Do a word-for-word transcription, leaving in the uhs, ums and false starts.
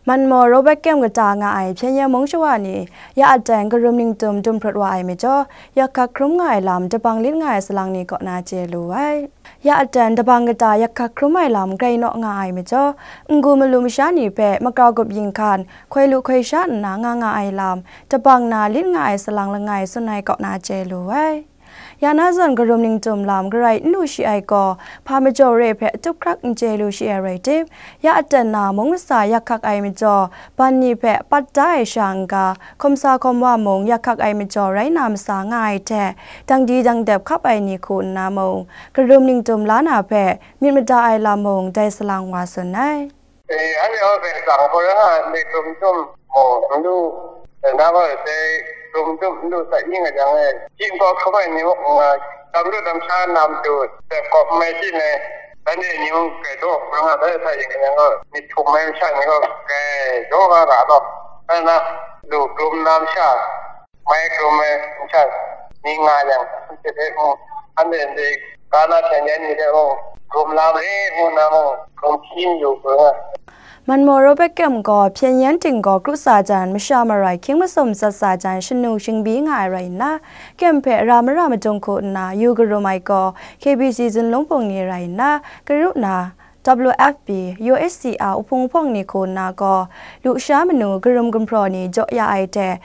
Manmaw Robert Kemp kata nga ai Pyengyan mung shawa ni ya aten karum ningtum dum hprut wa ai majaw, yakhak hkrum nga ai lam dabang lit nga ai salang ni kaw na chye lu ai. Ya aten dabang kata yakhak hkrum ai lam grai naw nga ai majaw, n-gu malu masha ni hpe makau gup yinghkan, hkoi lu hkoi sha nna nga nga ai lam, dabang na lit nga ai salang langai tsun ai kaw na chye lu ai. Ya na zawn karum ningtum lam garai n lu shi ai gaw, hpa majaw re hpe tup hkrak n chye lu shi ai rai tim, ya aten na mung masa yakhak ai majaw, ban ni hpe pat da ai sha n-ga, hkawm sa hkawm wa mung yakhak ai majaw rai na masa nga ai hte, dangdi dangdep hkap ai ni hku nna mung, karum ningtum la na hpe myit mada ai lam mung dai salang wa tsun ai. Eh, anhte hpe tsang hkawra nga ai, dai krum tum mung n lu, dai na gaw dai krum tum n lu, tsai ning a jang e, chying kau hkrum ai ni mung, nga, tam lu tam sha na matu, dai kawp n mai chyin ai, anhte ni mung grai daw hkawra nga, dai sa yin a jang gaw, myit htum ai masha ni gaw grai daw nga ga law, dai na, lu krum na masha, mai krum ai masha ni nga yang, anhte hpe mung, anhte ndai ga na hpyen yan ni hte mung, krum la ma e ngu nna mung, krum hkying yu hkrum ai. Manmaw Robert Kemp gaw Pyengyan ting gaw kru sa jan, masha marai hkying masum matsat sa jan, shanu shingbi nga ai rai nna, Kemp hpe ra mara madung hku nna yu karum ai gaw K B C zunlung hpung ni rai nna, karu na, W F P, U N H C R uhpung uhpawng ni hku nna gaw, lusha manu karum gumhpraw ni jaw ya ai hte,